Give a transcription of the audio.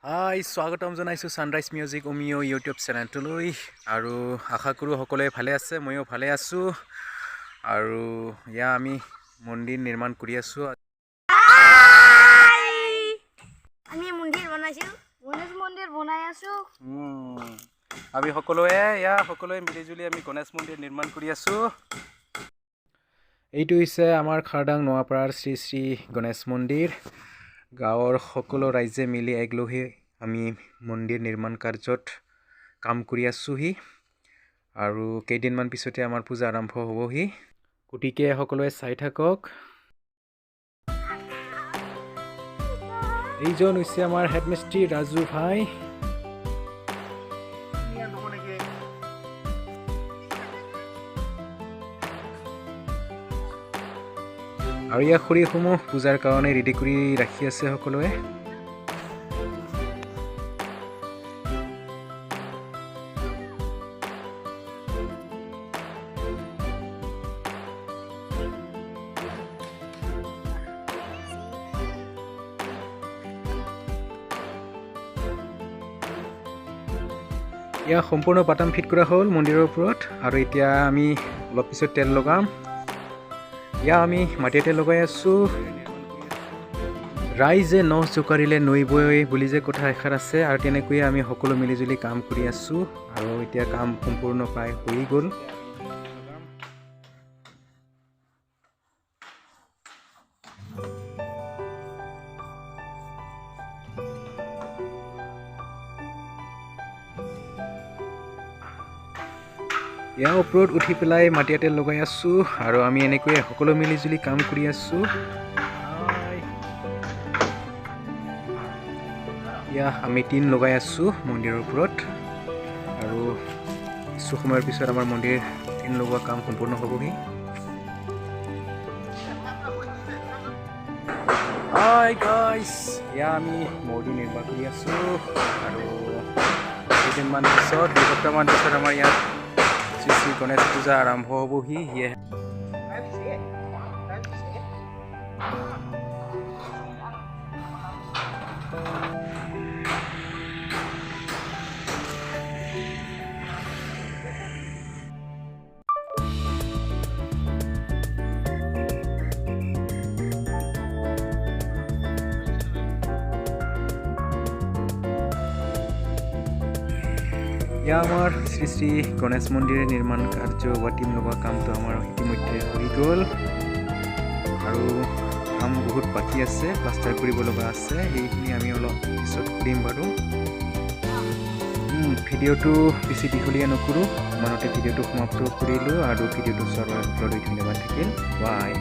হাই, স্বাগতম জনাইছোঁ sunrise music অমিঅ' YouTube চেনেলটোলৈ। আৰু আশা কৰোঁ সকলোৱে ভালে আছে, ময়ো ভালে আছোঁ। আৰু এয়া আমি মন্দিৰ নিৰ্মাণ কৰি আছোঁ। আমি মন্দিৰ বনাইছোঁ, গণেশ মন্দিৰ বনাই আছোঁ। আমি সকলোৱে এয়া সকলোৱে মিলিজুলি আমি গণেশ মন্দিৰ নিৰ্মাণ কৰি আছোঁ। এইটো হৈছে আমাৰ খাৰদাং নোৱাপাৰাৰ শ্ৰী শ্ৰী গণেশ মন্দিৰ। গাঁৱৰ সকলো ৰাইজে মিলি একলগ হৈ আমি মন্দিৰ নিৰ্মাণ কাৰ্যত কাম কৰি আছোঁহি আৰু কেইদিনমান পিছতে আমাৰ পূজা আৰম্ভ হ'বহি। গতিকে সকলোৱে চাই থাকক। এইজন হৈছে আমাৰ হেডমিস্ত্ৰী ৰাজু ভাই। আৰু ইয়াৰ খৰিসমূহ পূজাৰ কাৰণে ৰেডি কৰি ৰাখি আছে সকলোৱে। ইয়াৰ সম্পূৰ্ণ বাটাম ফিট কৰা হ'ল মন্দিৰৰ ওপৰত আৰু এতিয়া আমি অলপ পিছত তেল লগাম। ইয়া আমি মাটিয়া তেল লগাই আছোঁ। ৰাইজে নখ জোকাৰিলে নৈ বৈ বুলি যে কথা এষাৰ আছে, আৰু তেনেকৈয়ে আমি সকলো মিলিজুলি কাম কৰি আছোঁ আৰু এতিয়া কাম সম্পূৰ্ণ প্ৰায় হৈ গ'ল। ইয়াৰ ওপৰত উঠি পেলাই মাটিয়া তেল লগাই আছোঁ আৰু আমি এনেকৈয়ে সকলো মিলিজুলি কাম কৰি আছোঁ। ইয়া আমি টিন লগাই আছোঁ মন্দিৰৰ ওপৰত আৰু কিছু সময়ৰ পিছত আমাৰ মন্দিৰ টিন লগোৱা কাম সম্পূৰ্ণ হ'বহি। হাই গাইছ, ইয়া আমি মূৰ্তি নিৰ্মাণ কৰি আছোঁ আৰু কেইদিনমান পিছত, 2 সপ্তাহমান পিছত আমাৰ ইয়াত শ্ৰী শ্ৰী গণেশ পূজা আৰম্ভ হ'বহি। সেয়ে এয়া আমাৰ শ্ৰী শ্ৰী গণেশ মন্দিৰ নিৰ্মাণ কাৰ্য বা টিন লগোৱা কামটো আমাৰ ইতিমধ্যে হৈ গ'ল আৰু কাম বহুত বাকী আছে, প্লাষ্টাৰ কৰিব লগা আছে। সেইখিনি আমি অলপ পিছত কৰিম বাৰু। ভিডিঅ'টো বেছি দীঘলীয়া নকৰোঁ, ইমানতে ভিডিঅ'টো সমাপ্ত কৰিলোঁ আৰু ভিডিঅ'টো চোৱাৰ বাবে সকলোলৈ ধন্যবাদ থাকিল। বাই।